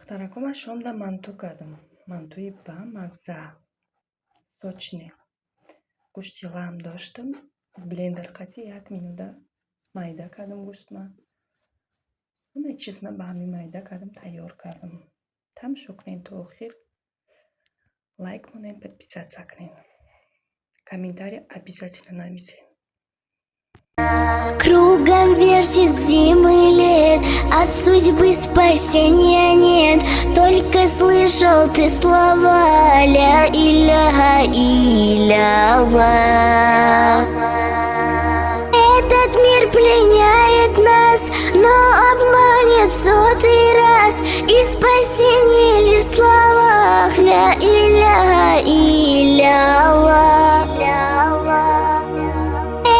Духтарако, ман шомда манту кардам. Мантуи ба мазза. Сочный. Гӯшти лам доштам. Блендер қати як минута майда кардам гӯштма. Ҳамаи чизма ба ҳамин майда кардам, тайёр кардам. Тамошо кунед то охир. Лайк монед, подписаться кунед. Комментарий обязательно нависед. Кругом вертит зимы лет, от судьбы спасения нет. Только слышал ты слова «Ля иляха илля Аллах». Этот мир пленяет нас, но обманет в сотый раз. И спасение лишь в словах «Ля иляха илля Аллах».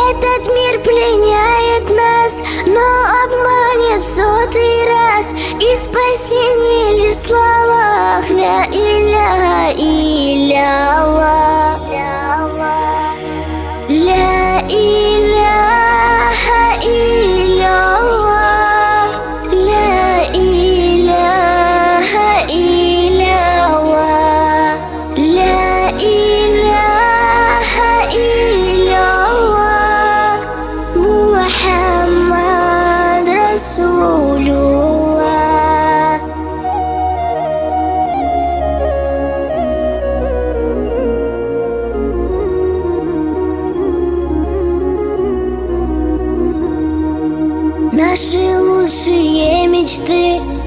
Этот мир пленяет нас, но обманет в сотый раз. И спасение лишь в словах «Ля иляха илля Аллах». Ля иляха илля Аллах. Ля иляха илля Аллах. Ля иляха илля Аллах. Мухаммад Расулуллах. Наши лучшие мечты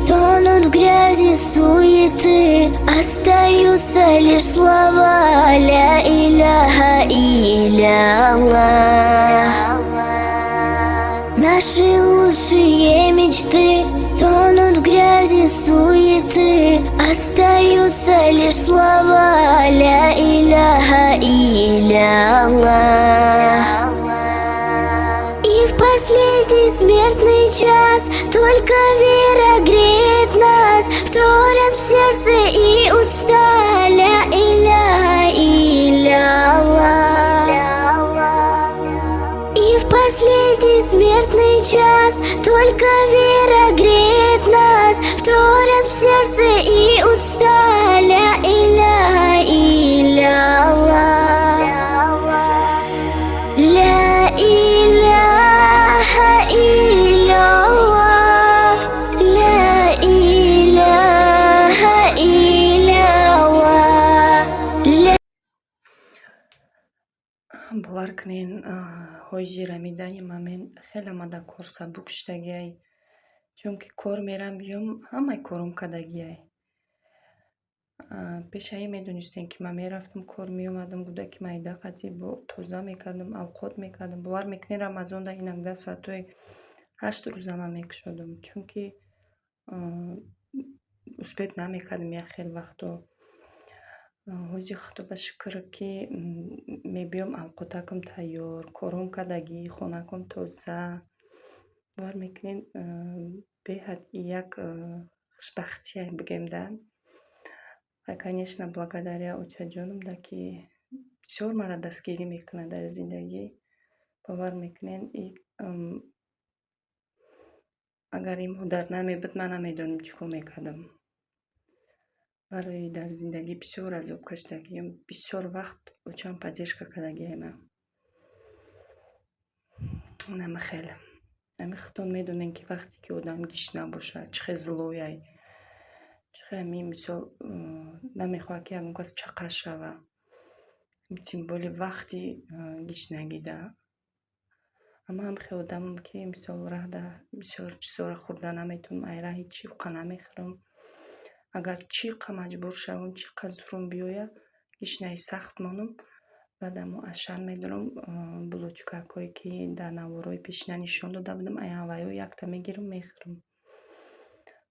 тонут в грязи суеты. Остаются лишь слова «Ля иляха илля Аллах». Наши лучшие мечты тонут в грязи суеты. Остаются лишь слова «Ля иляха илля Аллах». И в последний смертный час только вера греет нас, вторят в сердце и уста «Ля иляха илля Аллах». И в последний смертный час только вера греет нас, вторят в сердце и уста «Ля иляха илля Аллах». Ля иляха илля Аллах. Ля иляха илля Аллах. Ля Бовар кунед, ҳоҷи рамидани ман хеле омада кор сабук шудагиай. Чунки кор мерам, биём, ҳамаи кором кардагиай. Пешаи медонистем, ки ман мерафтам кор, меомадам, гудаки майда қатӣ бо тоза мекардам, авқот мекардам. Бовар мекунед, Рамазонда иногда соатҳои 8 рӯза ман мекушодам, чунки успеть намекардам як хел вақто. Ҳози худо ба шукр, ки мебиём, авқотакам тайёр, кором кардагӣ, хонакам тоза. Бовар мекунед, беҳад як хушбахтие бигем да. Ва, конечно, благодаря очаҷоном да, ки бисёр маро дастгирӣ мекунад дар зиндагӣ. Бовар мекунед, агар ин модар намебуд, ман намедонам, чӣ кор мекардам. Барои дар зиндагӣ бисёр азоб кашидагиам, бисёр вақт очам поддержка кардагиай ман. Нама хеле. Ами худтон медонед, ки вақте ки одам гишна бошад, чӣ хел злой, чӣ хел ҳамин мисол намехоҳад, ки ягон кас чақа шава. Тем более вақти гишнагида. Аммо ҳам хел одамам, ки мисол раҳда бисёр чизҳоро хӯрда наметавонам, ай раҳи чӣ қа намехӯрам. Агар чӣ қа маҷбур шавам, чӣ қа зурум биёяд, гишнаи сахт монам, баъд амо ашан медорам, булочкакҳое, ки дар наворҳои пешина нишон дода будам, ай ҳавайҳо якта мегирам, мехӯрам.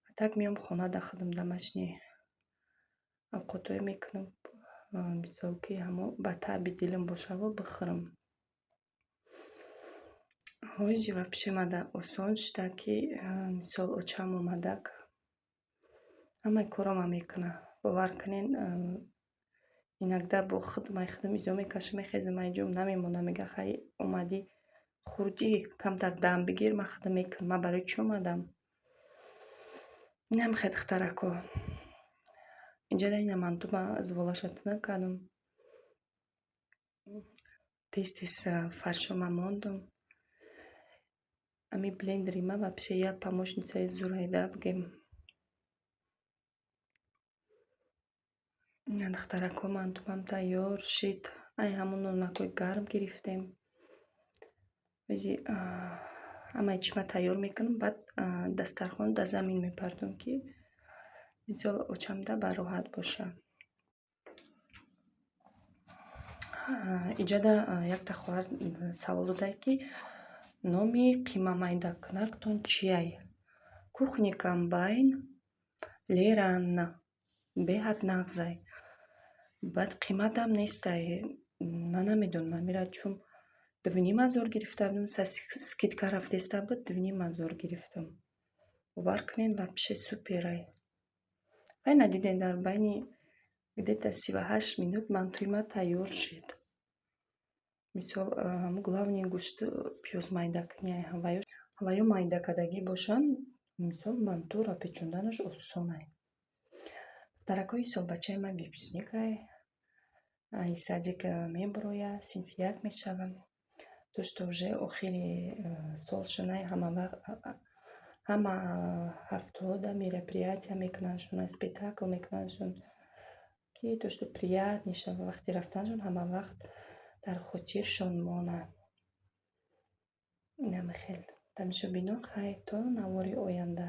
А так меом хона, да худам домашний авқотҳое мекунам, мисол, ки ҳамо ба таъби дилам бошаву бихӯрам. Ҳоҷи вообще мада осон шуда, ки мисол очам омадак, ҳамаи корро мекунад. Бовар кунед, иногда бо худам ай худам изо мекашам, мехезам, ай ҷом намемонам, мега: «Хай, омадӣ, хурдӣ, камтар дам бигир, ман худам мекунам. Ман барои чӣ омадам?» Инам хе, духтарако. Инҷа ина мантума зволаша тунук кардам. Тез тез фаршома мондум. Ами блендери ма вообще як помощницаи зурайда бигем. Ина, духтарако, мантумам тайёр шид. Ай ҳамун нонакҳои гарм гирифтем. Ози ҳамаи чима тайёр мекунам, баъд дастархон дар замин мепартом, ки мисол очамда бароҳат боша. Иҷада якта хоҳар савол додае, ки номи қимамайдакунактон чиай? Кухни комбайн Леранна беҳад нағзай. Баъд қиматам нестай. Ман намедонам, амира чун 2,5 ҳазор гирифта будам, са скидка рафтеста буд, 2,5 ҳазор гирифтам. Бовар кунед, вообще суперай. Хай, надидем, дар байни где-то 38 минут мантуи ма тайёр шид. Мисол, ҳамун главный гӯшту пиёз майдакунӣ, ҳаваё майдакардагӣ бошанд, мисол, мантуро печонданаш осонай. Духтаракҳои ҳисоб, бачаи ман выпускникай. Ай садик мебурояд, синфи як мешавад. То что уже охири сол шунай, ҳама вақт, ҳама ҳафтаҳода мероприятия мекунандшон, спектакл мекунандшон, ки то что приятный шава, вақти рафтанашон ҳама вақт дар хотиршон монад. Инам хел. Тамошобино, хайр, то навори оянда.